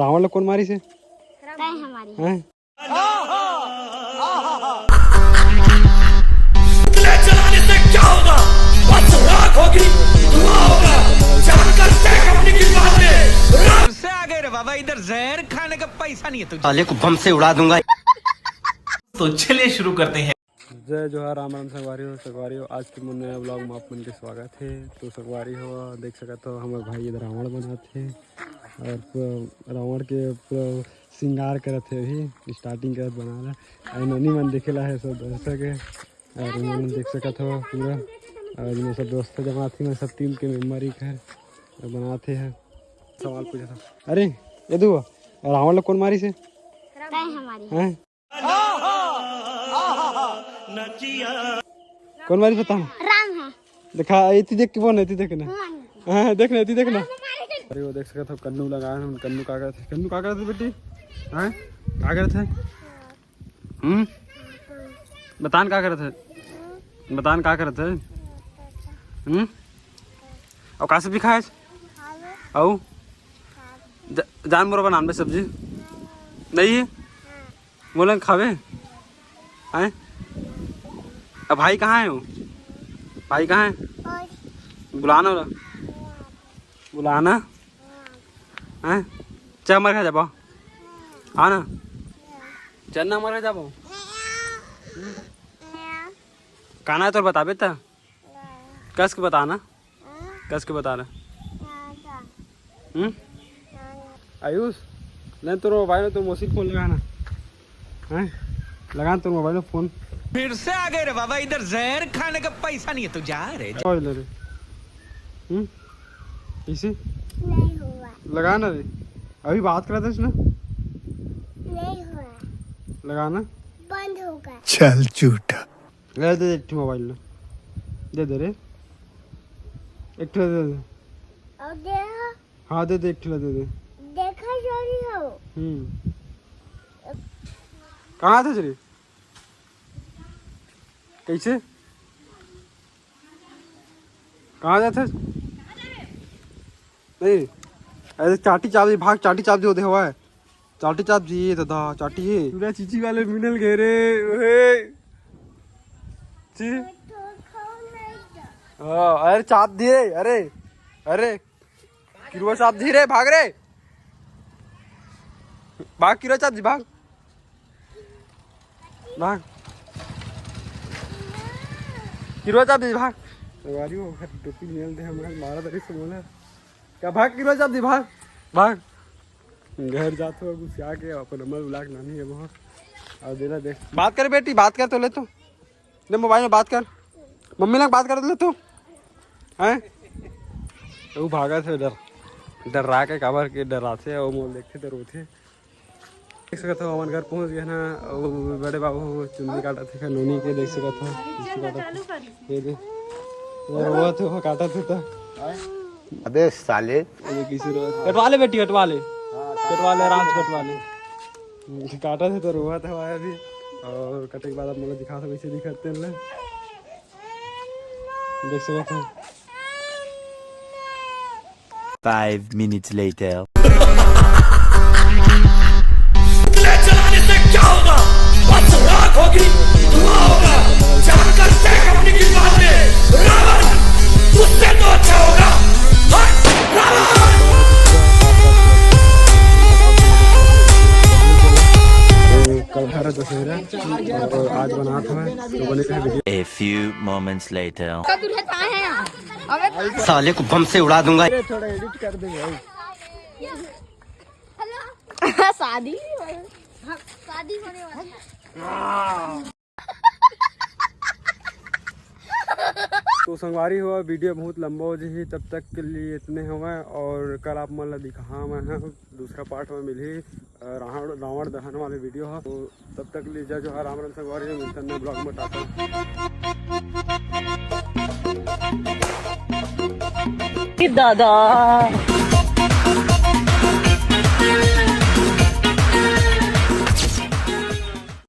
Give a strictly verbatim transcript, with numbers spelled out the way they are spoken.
रावण ला कोन मारिस हे? तैं हमारी। हैं? उतले चलाने से क्या होगा? बस राख होगी, धुआं होगा। जानकर देख अपनी किस्मत में। फिर से आ गए रे बाबा, इधर जहर खाने का पैसा नहीं है तुझे। साले को बम से उड़ा दूंगा। तो चलिए शुरू करते हैं। जय जोहार, राम राम संगवारी हो। संगवारी हो, आज के मोर नया vlog में आप मन के स्वागत हे। तो संगवारी हो, देख सकत हो, हमर भाई इधर रावण बनात हे और पूरा रावण के पूरा श्रृंगार करत हे। अभी starting करत बना रहा। और नोनी मन देखे ला हे सब दर्शक हे। और ये मन देख सकत हो पूरा। और ये सब दोस्त जमात हे, सब team के member ही घर बनात हे। सवाल पूछा था, अरे यदु, रावण ला कोन मारिस हे? तैं हमारी। हैं? कोन मारिस बता ना। राम है। देखा, एती देख के बोल ना, एती देख ना। हाँ। हाँ, देख ना, एती देख ना। अरे वो देख सकत हो, कन्नू लगा है, कन्नू का करत हे? कन्नू का करत हे बेटी? हैं? का करत हे? हम्म? बता ना का करत हे? बता ना का करत हे? हम्म? अउ का सब्जी खाए? अउ? जा-, जान मोर बनान बे सब्जी। नहीं? मोला खाबे? हैं? अब भाई कहाँ हे वो? भाई कहाँ हे? बुलाना ओला। बुलाना। हैं? चल, हमर घर जाबो। हाँ ना? चल ना, हमर घर जाबो। काना हे तोर, बताबे त? कस के बताना। कस के बताना। हम्म? आयुष, ले तोर mobile में तोर मौसी के phone लगाना। हैं? लगा ना तोर mobile में phone। फिर से आ गए रे बाबा, इधर जहर खाने का पैसा नहीं है, तू जा रे। कइसे ले रे? हम्म? कइसे? नहीं हुआ। लगा ना रे। अभी बात करत हस ना? नहीं हुआ। लगा ना। बंद होगा। चल झूठा। ले दे एक ठो mobile ले। दे दे रे। एक ठो दे दे। और दे। हाँ, दे दे, एक ठो दे दे। देखा जरूरी हो। हम्म। कहाँ थे रे? कइसे? कहाँ जाथे? नहीं, अरे चाटी चाबी भाग, चाटी चाबी दे दे हवा है। चाटी चाप जी दादा, चाटी हे। पूरा चीची वाले मिनल गए रे, ओहे। ची। हाँ, अरे चाप दिए, अरे, अरे। किरुआ चाप दी रे, भाग रे। भाग, किरुआ चाप दी, भाग। भाग। किरुआ चाप दी, भाग। संगवारी हो, ओकर टोपी मेल दे, हमर मारा तरी से बोला। क्या भाग, किरुआ चाप दी, भाग। भाग। घर जात हो, गुस्सा के, अपन अमर vlog नानी है वो। और देना दे। बात कर बेटी, बात कर तो ले तो। ले mobile में बात कर, मम्मी लग बात कर ले तू। हैं? वो भागत हे डर, डर्रा के, काबर के डर्राथे, वो मोल देखथे तो रोथे। देख सकत हो, हमन घर पहुंच गए ना। वो बड़े बाबू चुंदी काटत हे नोनी के, देख सकत हो, चुंदी काटत हे। ये दे, वो रोवत हे, वो काटत हे तो। अबे साले। ये किसी रोवत, कटवा ले बेटी, कटवा ले, कटवा ले, आराम से कटवा ले। काटत हे तो रोवत हे भाई अभी। और कटे के बाद आप मोला दिखा सकते, कैसे दिखते हैं। देख सकत हो। Five minutes later. उतले चलाने से क्या होगा? बस राख होगी, धुआं होगा। जानकर देख अपनी किस्मत में, रावण, उससे तो अच्छा होगा। हट, रावण। कल घर दशहरा और आज बनात हवय, तो बने रहे video। A few moments later. साले को बम से उड़ा दूंगा। थोड़ा edit कर दे भाई। शादी, शादी होने वाली है। तो संगवारी हो, video बहुत लंबा हो जाही, तब तक के लिए इतने हवय और कल आप मन ला दिखाहा मैं ह दूसरा part में मिलही, अ, रावण, रावण दहन वाले video ह। तो तब तक के लिए जय जोहार, राम राम संगवारी हो, मिलथन नए vlog में, टाटा। दादा।